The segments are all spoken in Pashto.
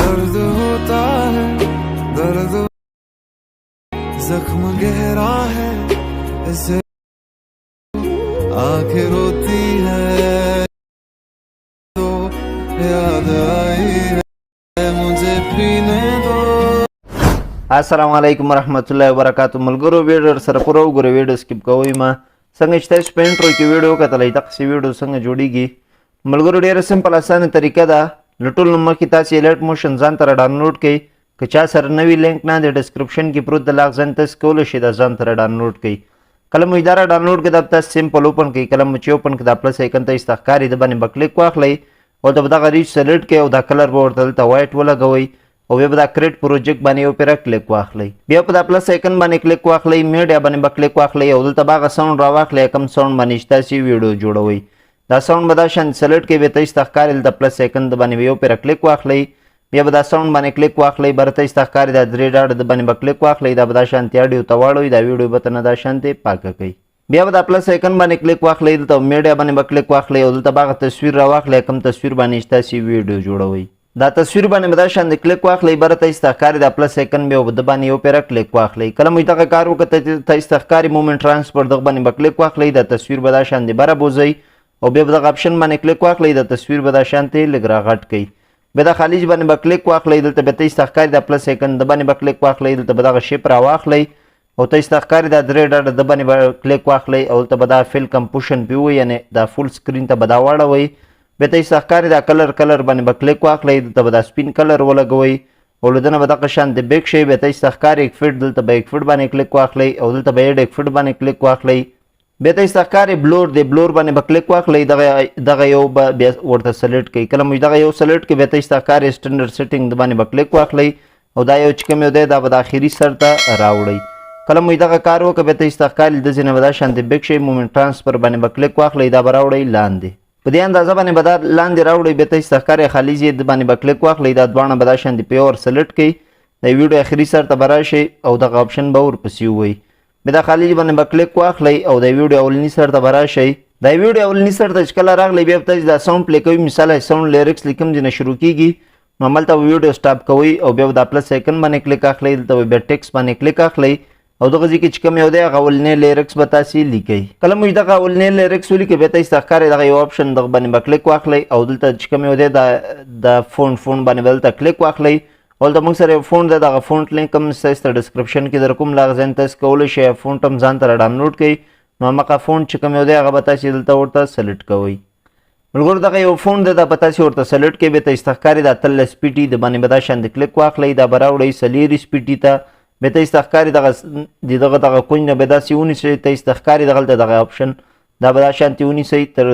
दर्द होता है, दर्द, जख्म गहरा है, इसे आंखें रोती है तो याद आई है, मुझे पीने दो। السلام علیکم ورحمت الله وبرکاتو. ملګرو، ویډیو سره پوره وګورئ، ویډیو skip کوئ ما. څنګه چې تاسو په intro کې ویډیو وکتلئ، دقسې ویډیو څنګه جوړیږي؟ ملګرو، ډېره simple اسانه طریقه ده. له ټولو نه مخکې تاسې Alight Motion ځان ته download کړئ. که چا سره نوي، لینک نه دی description کې پروت د لاغ ځان تاسو کولی شئ دا ځان ته download کړئ. کله مو دا download کړئ، دا به تاسو simple open کړئ. کله مو چې open کړئ، دا plus icon ته ښکاري، د باندې به کلیک واخلئ او د دغه ریچ select کړئ او دا color به ورته دلته white ولګوئ او بیا به دا create project باندې یو پیره کلیک واخلئ. بیا په دا plus icon باندې کلیک واخلئ، media باندې به کلیک واخلئ او دلته به هغه sound راواخلئ کوم sound باندې چې تاسې ویډیو جوړوئ. دا sound به دا شان select کړئ، بیا تاسو ته ښکاري دلته plus icon د باندې به یو پیره کلیک واخلئ. بیا به دا sound باندې کلیک واخلئ، بر تاسو ته ښکاري دا درې ډاډ، د باندې به کلیک واخلئ. دا به دا شانتې اډیو ته واړوئ، دا ویډیو به تنه دا شانتې پاکه کړئ. بیا به دا plus icon باندې کلیک واخلئ، دلته media باندې به کلیک واخلئ او دلته به هغه تصویر راواخلئ کوم تصویر باندې چې تاسې ویډیو جوړوئ. دا تصویر باندې به دا شان د کلیک واخلئ، بره تاسو ته ښکاري دا plus icon، بیا به د باندې یو پیره کلیک واخلئ. کله مو دغه کار وکړ، تاسو ته ښکاري movement transfer، دغه باندې به کلیک واخلئ. دا تصویر به دا شان د بره بوځئ او بیا به دغه option باندې کلیک واخلئ، دا تصویر به دا شان ته لږ راغټ کړئ. بیا دا خلیج باندې به کلیک واخلئ، دلته به تاسو ته ښکاري دا plus icon، د باندې به کلیک واخلئ. دلته به دغه shape راواخلئ او تاسو ته ښکاري دا درې ډاډه، د باندې به کلیک واخلئ او دلته به دا fill composition پې ووایي، یعنې دا full screen ته به دا واړوئ. بیا تاسو ته ښکاري دا color، color باندې به کلیک واخلئ، دلته به دا سپین color ولګوئ او له دنه به دغه شان د back شئ. بیا تاسو ته ښکاري effect، دلته به effect باندې کلیک واخلئ او دلته به add effect باندې کلیک واخلئ. بیا تاسو ته ښکاري blur دی، blur باندې به کلیک واخلئ. دغه یو به بیا ورته select کړئ. کله مو دغه یو select کړئ، بیا تاسو ته ښکاري standard setting، د باندې به کلیک واخلئ او دا یو چې کوم یو دی، دا به د اخري سر ته راوړئ. کله مو دغه کار وکړ، بیا تاسو ته ښکاري د ځینې به دا شان د back شئ، movement transfer باندې به کلیک واخلئ، دا به راوړئ لاندې. په دې اندازه باندې به دا لاندې راوړئ. بیا تاسو ته ښکاري خالي ځای، د باندې به کلیک واخلئ، دا دواړه به دا شان د پیور select کړئ. د ویډیو اخري سر ته به راشئ او دغه option به ورپسې ووایي. بیا دا خالي باندې به کلیک واخلئ او د ویډیو اولني سر ته به راشئ. د ویډیو اولني سر ته چې کله راغلی، بیا به تاسو دا sound play کوئ. مثال sound lyrics لیکم ځینې شروع کیږي، نو هملته به ویډیو stop کوئ او بیا به دا plus icon باندې کلیک اخلئ، دلته به بیا ټیکس باندې کلیک اخلئ او دغه ځای کې چې کوم یو دی، هغه اولنی lyrics به تاسې لیکئ. کله مو چې دغه اولنی lyrics ولیکئ، بیا تاسو ته ښکاري دغه یو option، دغه باندې به کلیک واخلئ او دلته چې کوم یو دی، دا د font، font باندې به دلته کلیک واخلئ. دلته موږ سره یو font دی، دغه font link هم ستاسو ته description کې در کوم، له هغه ځای نه تاسو کولی شئ font هم ځان ته download کړئ. نو همغه font چې کوم یو دی، هغه به تاسې دلته ورته select کوئ. ملګرو، دغه یو font دی، دا به تاسې ورته select کړئ. بیا تاسو ته ښکاري دا 18 pt، د باندې به دا شان د کلیک واخلئ، دا به راوړئ 24 pt ته. بیا تاسو ته ښکاري دغه د دغه دغه کونج نه به داسې ونیسئ، تاسو ته ښکاري دغلته دغه option، دا به دا شانتې ونیسئ، تر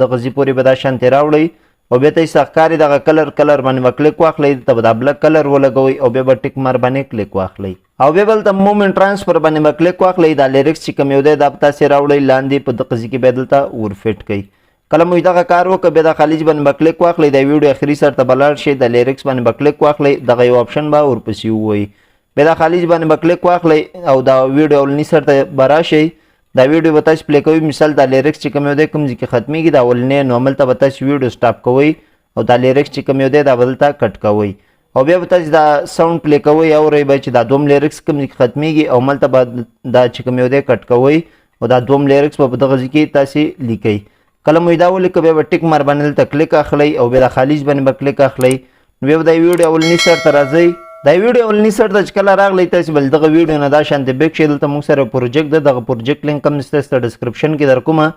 دغه ځای پورې به دا شانتې راوړئ او بیا تاسو ته ښکاري دغه color، color باندې به کلیک واخلئ، دلته به دا black color ولګوئ او بیا به tick mark باندې کلیک واخلئ او بیا دلته movement transfer باندې به کلیک واخلئ. دا lyrics چې کوم یو دی، دا به تاسې راوړئ لاندې، په دغه ځای کې بیا دلته ورفټ کړئ. کله مو دغه کار وکړ، بیا د خلیج باندې به کلیک واخلئ، د ویډیو اخري سر ته به لاړ شئ، د lyrics باندې به کلیک واخلئ، دغه یو option به ورپسې ووایي. بیا د خلیج باندې به کلیک واخلئ او دا ویډیو اولني سر ته به راشئ. دا ویډیو به تاسو play کوئ. مثال دا lyrics چې کوم یو دی، کوم ځای کې ختمیږي دا اولنی، نو هملته به تاسو ویډیو stop کوئ او دا lyrics چې کوم یو دی، دا به دلته cut کوئ او بیا به تاسو دا sound play کوئ، اورئ به چې دا دوم lyrics کوم ځای کې ختمیږي او هملته به دا چې کوم یو دی cut کوئ او دا دوم lyrics به په دغه ځای کې تاسې لیکئ. کله مو دا ولیکه، بیا به tick mark باندې دلته کلیک اخلئ او بیا د خلیج باندې به کلیک اخلئ. نو بیا به دا ویډیو اولني سر ته راځئ. دا ویډیو اولني سر ته چې کله راغلی، تاسو بل دغه ویډیو نه دا شان د back شئ. دلته موږ سره project ده، دغه project link هم ستاسو ته description کې در کومه،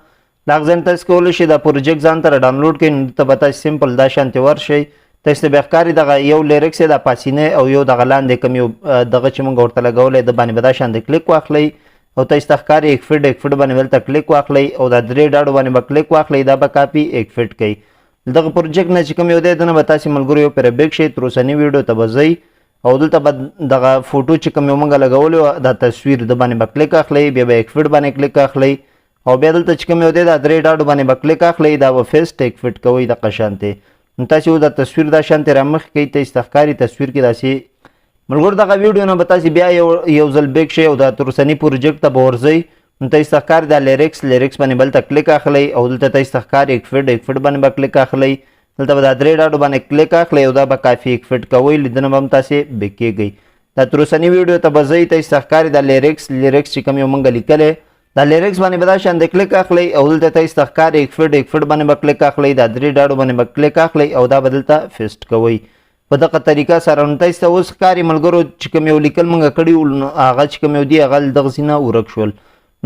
له هغه ځای نه تاسو کولی شئ دا project ځان ته download کړئ. نو دلته به تاسو simple دا شانتې ورشئ، تاسو ته بیا ښکاري دغه یو lyrics دا پاسینی او یو دغه لاندې کوم یو دغه چې موږ ورته لګولی، د باندې به دا شان د کلیک واخلئ او تاسو ته ښکاري effect، effect باندې دلته کلیک واخلئ او دا درې ډاډو باندې به کلیک واخلئ، دا به copy effect کړئ. دغه project نه چې کوم یو دی، دنه به تاسې ملګرو یو پر back شئ، تر اوسني ویډیو ته به ځئ او دلته به دغه فوټو چې کوم یو مونږ لګولی و، دا تصویر، د باندې به کلیک اخلئ. بیا به effect باندې کلیک اخلئ او بیا دلته چې کوم یو دی، دا درې ډاډو باندې به کلیک اخلئ، دا به paste effect کوئ دقه شانتې. نو تاسې دا تصویر دا شانتې رامخ کوي، تاسو ته ښکاري تصویر کې داسې. ملګرو، دغه ویډیو نه به تاسې بیا یو ځل back شئ او دا تر اوسني project ته به ورځئ. نو تاسو ته ښکاري دا lyrics، lyrics باندې بل ته کلیک اخلئ او دلته تاسو ته ښکاري effect، effect باندې به کلیک اخلئ. دلته به دا درې ډاډو باندې کلیک اخلئ او دا به کافي فټ کوئ، لیدنه به هم تاسې به کېږئ. دا تر اوسني ویډیو ته به ځئ، تاسو ته ښکاري دا لیریکس چې کوم یو مونږ لیکلی، دا لیریکس باندې به دا شان د کلیک اخلئ او دلته تاسو ته ښکاري ایکفټ باندې به کلیک اخلئ، دا درې ډاډو باندې به کلیک اخلئ او دا به دلته فیسټ کوئ په دغه طریقه سره. نو تاسو ته اوس ښکاري ملګرو چې کوم یو لیکل مونږ کړي وو، نو هغه چې کوم یو دی هغه دغسې نه ورک شول.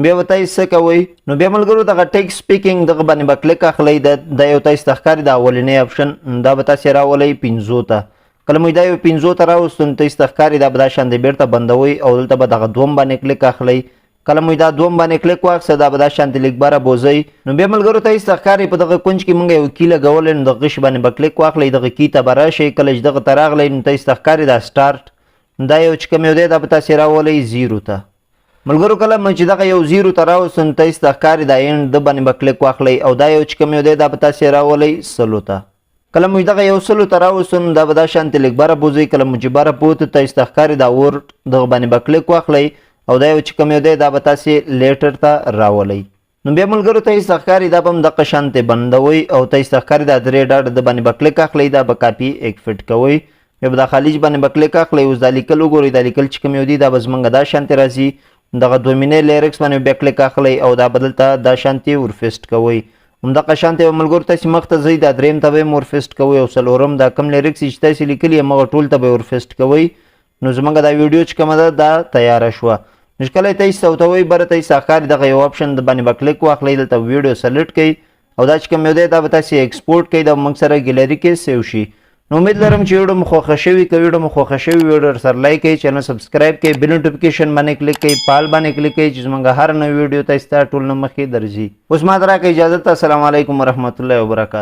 بیا به تاسو څه کوئ؟ نو بیا ملګرو دغه ټیکس سپیکینګ دغه باندې به کلیک اخلئ. دا یو تاسو ته ښکاري دا اولنی اپشن، دا به تاسې راولئ پنځو ته. کله مو دا یو پنځو ته راوستو نو تاسو ته ښکاري دا به دا شان دی بېرته بندوئ او دلته به دغه دوم باندې کلیک اخلئ. کله مو دا دوم باندې کلیک واخیسته دا به دا شانتې لږ بره بوځئ. نو بیا ملګرو تاسو ته ښکاري په دغه کنج کې مونږ یو key لګولی، نو دغه غشي باندې به کلیک واخلئ، دغه key ته به راشئ. کله چې دغه ته راغلئ نو تاسو ته ښکاري دا سټارټ، دا یو چې کوم یو دی دا به تاسې راولئ زیرو ته. ملګرو کله مو چې دغه یو زیرو ته راوستو نو تاسو ته ښکاري دا end د باندې به کلیک واخلئ او دا یو چې کوم یو دی دا به تاسې راولئ سلو ته. کله مو دغه یو سلو ته راوستو نو دا به دا شانتې لږ بره بوځئ. کله مو چې بره بوته تاسو ته ښکاري دا ورډ دغه باندې به کلیک واخلئ او دا یو چې کوم یو دی دا به تاسې letter ته راولئ. نو بیا ملګرو تاسو ته ښکاري دا به هم دقه شانتې بندوئ او تاسو ته ښکاري دا درې ډاډ د باندې به کلیک اخلئ، دا به کاپي ایکفټ کوئ. بیا به دا خلیج باندې به کلیک اخلئ. اوس دا لیکل وګورئ، دا لیکل چې کوم یو دی دا به زمونږ دا شانتې راځي. دغه دومینې لیریکس باندې بیا کلیک اخلئ او دا به دلته دا شانتې ورفیسټ کوئ. همدغه شانتې به ملګرو تاسې مخته ځئ، دا دریم ته به هم ورفیسټ کوئ او څلورم دا کوم لیریکس چې تاسې لیکلي همغه ټول ته به یې ورفیسټ کوئ. نو زمونږ دا ویډیو چې کومه ده دا تیاره شوه. نو چې کله یې تاسې ته بره تاسې ته ښکاري دغه یو اپشن د باندې به کلیک واخلئ، دلته ویډیو سلیکټ کړئ او دا چې کوم یو دی دا به تاسې ایکسپورټ کړئ، دا به موږ سره ګیلري کې save شي. نو امید لرم چې ویډیو مو خوښه شوي. که ویډیو مو خوښه شوي ویډیو ورسره لایک کړئ، چینل سبسکرایب کړئ، bell notification باندې کلیک کړئ، په all باندې کلیک کړئ چې زموږ هر نوې ویډیو تاسو ته ټول نه مخکې درځي. اوس ما ته راکړئ اجازه. السلام علیکم ورحمت الله وبرکاته.